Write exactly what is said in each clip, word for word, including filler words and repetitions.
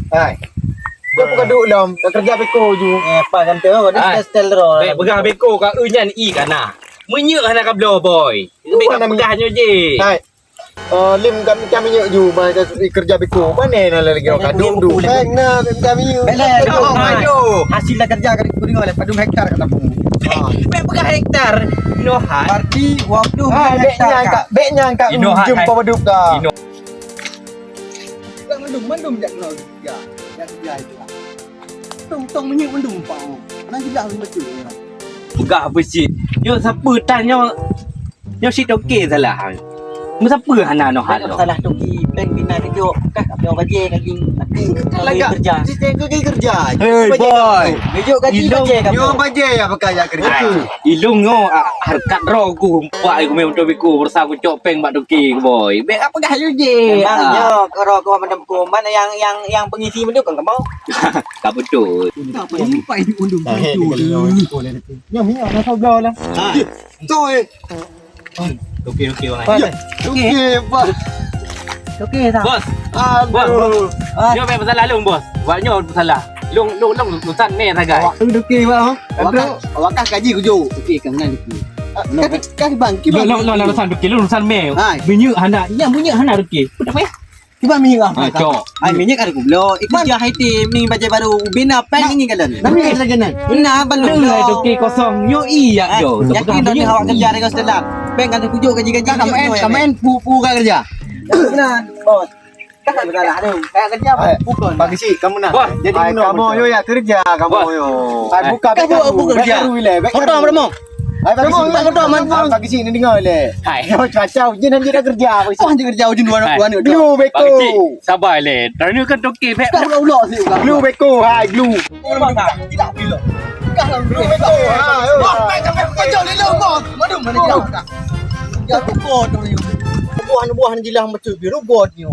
Hai. Kau buka duit lom, kau kerja beko ju. Eh, apa kan tu? Ada Hai. Stel-stel tu. Baik, peugah beko ka eu nyan i kana. Meunyeuk hana kabloe, boy. Bek ka peugah nyoe je. Hai. Eh, lim kami, kami nyeuk ju, bah, ka kerja beko. Mana na lagi orang kadung tu? Bek na, bek kami nyeuk. Bek na, Aduh, aduh. Hasil dah kerja kali kuning oleh padum hektar kata pun. Bek peugah hektar. Inohan. Berarti dua puluh Ah, bek hektar nyang ka. Ka, bek nyang ka Inohan, jumpa hai. Padum ka. Ino- Mandum, mandum jak nol. Ya, ya kerja itu lah. Tong-tong minyak mandum pang. Nang jelas betul. Peugah beusit. Nyoe sapeue tan nyoe? Nyoe si toke salah. Meusapeue hana noh hana. Salah toke, peng bina kejok. Kah nyoe bajé kaki. Tapi lagak kerja. Si tengok kerja. Hey, boy. Kejok kaki Ilong bajé kaki. Nyoe bajé ya pakai ya kerja. Ilong nyoe, ah, harkat droe ku empat ku meh untuk biku berusaha ku cok peng bak toke ku, boy. Bek apa gah je? Memang nyoe karo ku mandum ku. Mana yang, yang, yang pengisi mandum kan kamu? Ka beutôi. Lupa ini undung. Nyoe minyak nak saudara lah. Ha. Tu eh. Okey, okey, bang. Bos. Okey, bang. Okey, tak. Bos. Aduh. Bos, bos. Ah. Nyoe memang salah long, bos. Wak nyoe salah. Long, long, long, urusan meh sagai. Okey, bang. Awak kan, awak kan kaji kujo. Okey, kan ngan okey. Ah, kan, kan bang, kiban. Long, long, long, urusan okey, long, urusan meh. Hai. Minyak hana, minyak, minyak hana okey. Apa ya? Kiban minyak ah. Ah, cok. Ai minyak ada kubloe. Ikut dia hai tim ni bajai baru. Bina peng ini kan. Nami lagi nan. Nah, balum. Lah toke kosong. Yo iya jo. Yakin dah ni awak kerja dengan setelan. Peng kan kujuk gaji-gaji. Ka main, ka main pu-pu ka kerja. Nah, bos. Kan salah tu. Kayak kerja bukan. Pagi sih kamu nah. Bos. Jadi kamu yo ya kerja kamu yo. Ai buka kamu buka kerja. Foto berapa? Hai, pagi sini, pagi sini, pagi sini, dengar le. Hai. Cuaca hujan, hanya nak kerja, pagi sini. Oh, hanya kerja hujan dua, dua ni. Lu beko. Pagi sini, sabar le. Tadi kan toke bek. Kau ulah ulah sih. Lu beko, hai, lu. Tidak bila. Kau lu beko. Kau jangan le lu, bos. Mana mana dia. Ya, kau tu ni. Buah-buah ni jelas macam biru bot ni.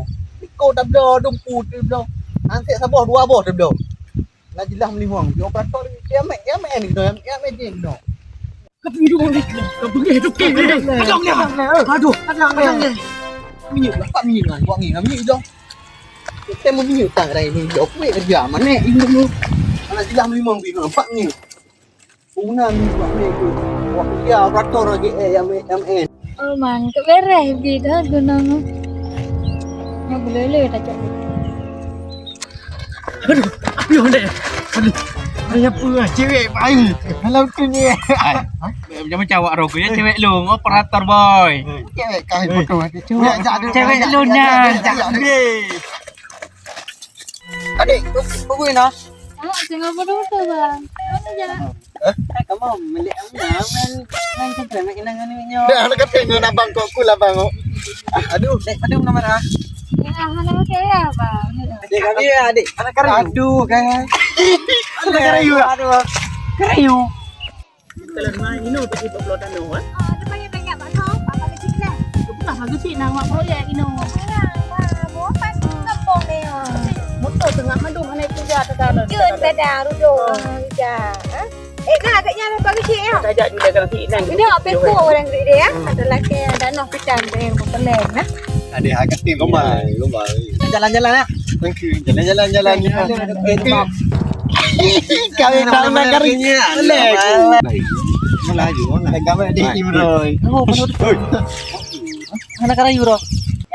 Kau dah bela, dumpu tu bela. Angkat sabar dua boh tu bela. Lah jeulaih meulihong, di operator, ya mek, ya mek ni, ya mek je ni. Ka pergi dulu, ka pergi dulu. Aduh, aduh, aduh. Minyak lah, tak minyak lah, buat ni, minyak dong. Kita mau minyak tak rai ni, dok kuih kerja, mana ni dulu. Lah jeulaih meulihong, empat minyak. Puna minyak buat ni tu. Buat kerja operator lagi, eh, ya mek, ya mek. Oh, man, keu bereh bi dah gunong. Nyoe bulele dah cok. Aduh, aduh, deh. Aduh. Aduh, apa lah, cewek baru. Kalau tu ni. Ai, macam-macam awak rogo ya, cewek lu, operator boy. Cewek kau foto. Cewek lu dah. Adik, tunggu nah. Ah, tengah foto-foto, Bang. Mana je? Hah? Kamu melihat mana? Main, main cakap nak kenangan ni nyo. Dah, nak kata dengan abang kau, aku lah, Bang. Aduh, dek, aduh, nama dah. Ya, mana pakai ya, Bang? Dek, kami ya, adik. Anak karayu. Aduh, kan. Anak karayu, ya? Aduh. Karayu. Kalau rumah ino pergi peblo tanoh, eh? Ah, ada banyak-banyak bak kau, apa kecil lah. Bukan hal kecil, nak buat proyek ino. Sayang, Bang, mau apa tu kampung ni, ah? Motor tengah mandum anak kerja ke dalam. Jun, dah, dah, rudung, ah, kerja, ah. Eh, nah, agaknya ada pagi cik, ya? Tajak juga kalau si Inang. Ini apa pun orang gede dia, ya? Ada lelaki yang dah noh pecah, ada yang berpeleng, nah. Ada hak kecil. Gombal, gombal. Jalan-jalan, ya? Thank you. Jalan-jalan, jalan. Jalan-jalan. Eh, tu. Kami tak nak kari. Relax. Melayu, melayu. Kami di Imroy. Oh, betul. Mana karayu, bro?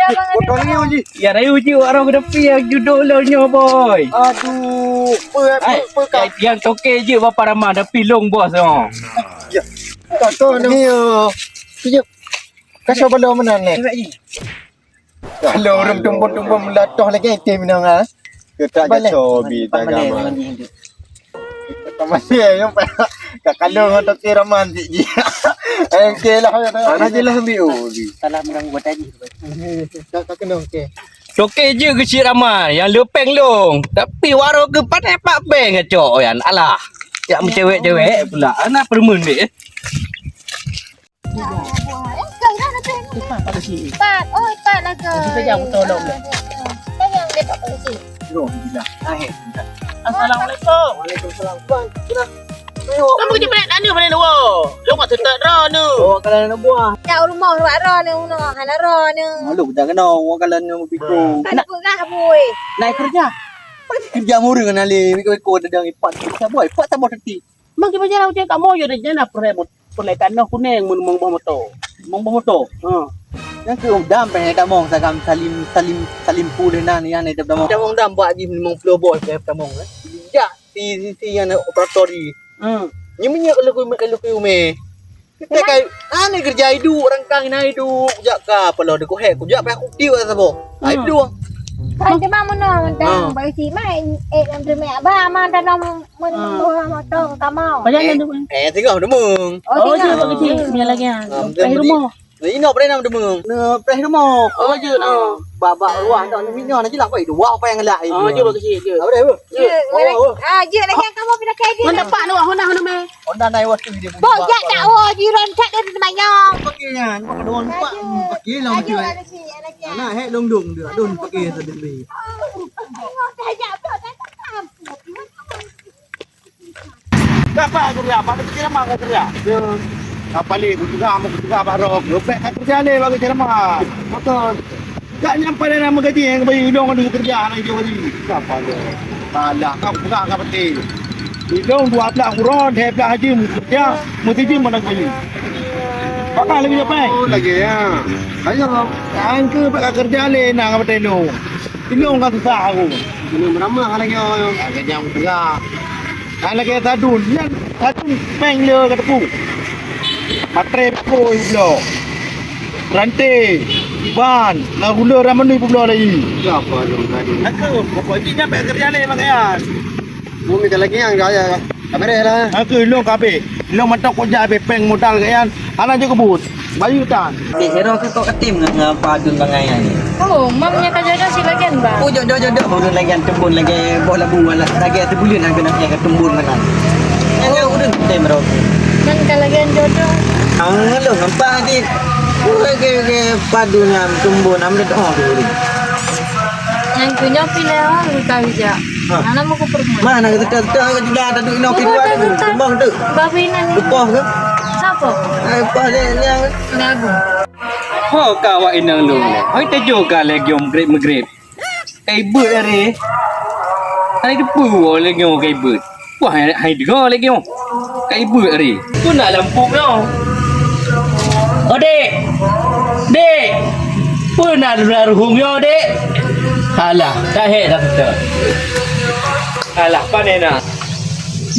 Ya, Bang, ada. Foto ni, Uji. Ya, rayu je, orang kena pi yang judul lo nyo, boy. Aduh, apa, apa, Hai, apa, Kak? Yang, yang toke je bapa ramah, tapi long bos, oh. Ya. Kau ni, oh. Kejap. Kau cuba lo mana ni? Cewek ni. Kalau orang tumpung-tumpung melatoh lagi, item ni, ha? Kita Balik. Jacobi, tak Balik, gamal. Balik. Masih, ya, Pak. Kak Kalo ngon toke romantik je. Okey lah, ya, tak. Mana jelas ambil, oh, di. Salah mengganggu tadi. Tak, tak kena, okey. Toke je keuchik ramai, yang lepeng long. Tapi warung ke patai pak beng ngacok, yan. Alah. Yak mencewek-cewek pula. Anak permen dek, eh. Cepat, pada sini. Pat, oh, pat lah ke. Kita jangan betul, dong. Sayang dia tak polisi. Assalamualaikum. Waalaikumsalam. Bang, kenapa? Ayo. Kamu je balik nanya mana dua? Lu kat tetap dah ni. Oh, kalau nak buah. Cak rumah luar roh ni, uno hana roh ni. Malu dah kena, orang kalau nak piku. Kan nak peugah, bui. Naik kerja. Pat keureuja ureueng hana lé, wiko-wiko dadang ipat. Saboh, ipat saboh teuti. Mang kiban jalan ujian kamoe yo, dan jana peureulèe mot-, peureulèe tanoh kuneng mun mong boh moto. Mong boh moto. Ha. Nyang keu dam peh tamong sagam salim, salim, salim puleh nan, yan tamong. Tamong dam bak jih limong ploh boh peh tamong, eh. Jak si, si, si nyan operator jih. Hmm. Nyoe minyeuk leukuih, leukuih umé. Kita kai, ane keureuja iduek, rangkang ina iduek, jak ka paloh deuh kuhek, kujak payah kutiu saboh. Ai Hmm. peulueng. Kan cuma meunoe mantong, Ah. bagi si mai, eh, lam teumé abah, ma tanoh mun Ah. mun moto kamoe. Banyak Eh, kan tu, Bang? eh, singoh demeung. Oh, Oh, singoh. Dia bagi si, dia lagi, ah. Ah, Lepas betul, rumah. Inoe preh nam demeung. Ne preh rumoh. Oh, jeuet, oh. Bak, bak luah dak ni nyoe na jilah pai dua apa yang ngelak itu. Oh, jeuet bagi si, jeuet. Apa dah, Bu? Jeuet, Oh, oh. Ah, jeuet lagi kamu pindah ke dia. Mana pak luah, mana, mana, meh? Honda naik waktu dia. Bok jak tak, oh, jiran kat dia di manyong. Pakai nya, pakai don pak, pakai lah macam. Anak hek dong dong dia, don pakai tadi. Kapa kerja, apa kerja mah kerja. Kapali kutuga, mau kutuga baru. Lopek kerja ni bagi ceramah. Betul. Kak nyampai dalam gaji yang bayi idong ada kerja, anak hijau gaji. Kapa dia? Salah, kau buka kau peti. Idong dua belas kurun, dua belas haji kerja, mesti jin mana gaji. Pakai lagi apa? Oh, lagi ya. Ayo, angke pakai kerja le nak apa telo. Ilong ka susah aku. Belum ramah lagi orang. Agak jam pula. Kan lagi sadun, nyan sadun peng le ka tepu. Matre pukul bloe. Rantai, ban, na gula ramai pukul lagi. Siapa tu tadi? Aku, pokok jin nyampe kerja ni pakaian. Bumi tak lagi yang gaya. Kamera lah. Aku ilong kabeh. Ilong mantap kok jak habis peng modal pakaian. Hana je kebut. Bayu tan. Dek Hero ke kok ketim ngan, ngan padun bangai ni. Oh, mam nya ka jodoh si lagian, Bang. Oh, jodoh-jodoh urun lagian tembun lagi boh labu wala lagi tebuleuen hang kena yang ketumbun mana. Hanya urun ketim Hero. Kan ka lagian jodoh. Ang lu nampak di. Oh, lagi, lagi padun ngan tumbun am dah oh tu. Yang tu nyopi lewat lu tahu jak. Ha. Mana mau ke permai? Mana kita kita kita dah tadi nak pergi luar tu. Kembang tu. Babi nan. Upah ke? Siapa? Eh, upah dia yang Lagu. Ho ka awak inong lôn lé. Hoi teujô ka lé giom grep meugrep. Kai beuet aré. Hai teupeu woe lé nyoe kai beuet. Wah, hai, hai deungoe lé nyoe. Kai beuet aré. Peue na lam pup nyoe? Oh, Dek. Dek. Peue na lam ruhueng nyoe, Dek? Alah, tak hek dah beutôi. Alah, pane na.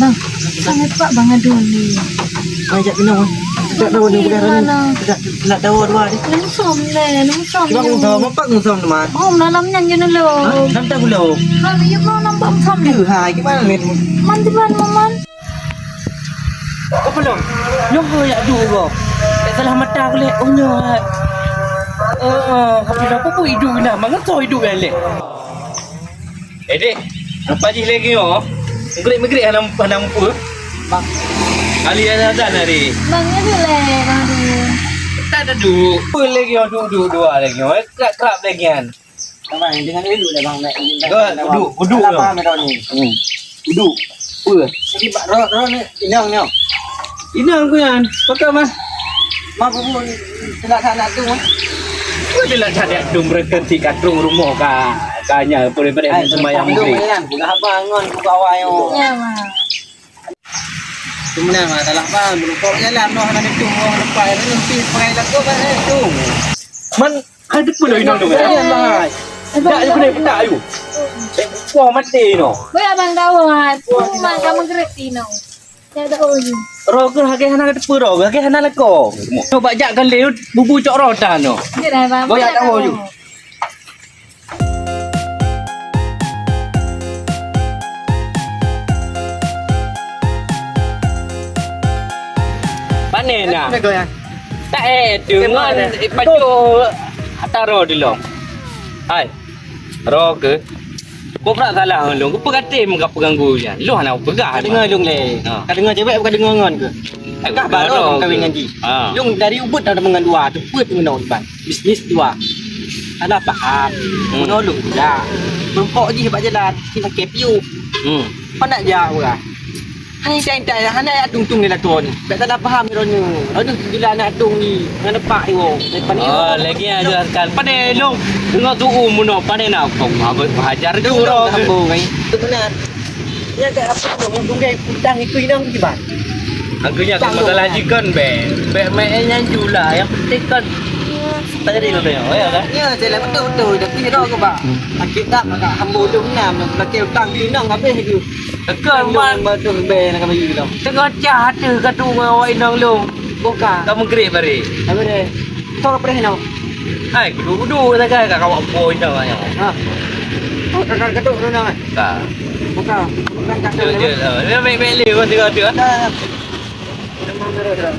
Bang, sampai pak bang adu ni. Mai jak kena. Tidak tahu ni bukan ni. Tidak nak tahu dua ni. Langsung ni, langsung. Cuba aku tahu apa aku tahu teman. Oh, malam nyan je dulu. Hah? Nanti aku tahu. Kalau you mau nampak macam ni. Tu hai, gimana ni? Mandiban maman. Apa lo? Nyoh ya du go. Tak salah mata aku leh. Oh nyoh. Eh, eh, tapi apa pun hidup ni. Mangat so hidup yang leh. Eh, Dek, apa jih lagi oh? Meugrek-meugrek hana, hana mupa. Bang. Ali ada dan hari. Bang, ni dulu, Bang. Tak ada duduk. Apa lagi oh, duduk dua lagi oh. Kerap-kerap lagi kan. Abang, dengan dulu lah, Bang. Nak, Duduk, duduk. Salah faham tau ni. Hmm. Duduk. Apa? Jadi, Bang, roh, roh ni, inang ni. Inang aku kan. Pakai mah. Mah, bubu, telat tak nak tu, mah. Apa telat tak nak tu, mereka si katrung rumah ka, ka nya, boleh-boleh Hai, sembahyang tu, mungkin. Kan, buka abang, ngon, buka awal, yo. Ya, Bang. Tu mana, Bang? Salah faham. Belum kau jalan, noh, nak tu, noh, lepas, nanti pakai lagu, kan, eh, tu. Man, Hai, teupeu lôn inong tu. Hai, hai. Dak, yu, keuneuk petak, yu. Eh, wah, maté, noh. Boya bang gawa, cuma kamu gereti, noh. Saya dah ulu. Roh ke, hage hana teupeu, roh ke, hage hana leko. Coba jak kan lé, bubu cok roh dah, noh. Dia dah, Bang. Boya dah, yu. Pane na? Pane kau, ya? Tak eh, dengan eh, pacu ataro dulu. Hai, roh ke? Kau pernah salah ngon lôn. Kau peugah tem, kau peuganggu je. Lôn hana peugah. Ka deungoe lôn lé. Ha. Ka deungoe cewek, ka deungoe ngon ke? Eh, kah baru kawin ngan jih. Ha. Lôn dari ubit dah dengan dua, tu put dengan iban. Bisnis dua. Salah paham. Hmm. Menolong juga. Bengkok jih bak jalan, kita kepiu. Hmm. Kau nak jak orang. Hana intat-intat, hana yak tung-tung di lakoe nyoe. Bèk salah paham droeneuh. Droeneuh jula aneuk tung ni, ngon nepak iwoe. Daripada Oh, lagi ajarkan. Pandai lôn. Tengok tu umur no, pandai nak kau hajar tu Tunggu, orang. Sambung, kan? Itu benar. Ya, tak apa tu, orang tunggai utang itu inong kiban. Aku nyak Tanggung. Masalah jikon, be. Be, me, nyan jula. Yang penting kan. Tadi kau tanya, ya kan? Ya, saya lah betul-betul. Tapi roh ke, Pak? Sakit tak? Maka hamba ulung enam. Pakai utang inong habis itu. Kan, Bang. Bang, tu be nak kami bilang. Tengah cah hati katu ngon awak inong lu. Buka. Kamu gerik bari. Apa dia? Kau apa dia, no? Hai, kudu-kudu sagai kat kawak boy dah, ya. Ha. Oh, kakak ketuk tu, no. Ka. Buka. Bukan kacau. Dia, dia, dia, dia baik-baik leh, kau tengok tu, ah. Dah, dah. Memang terus, dah.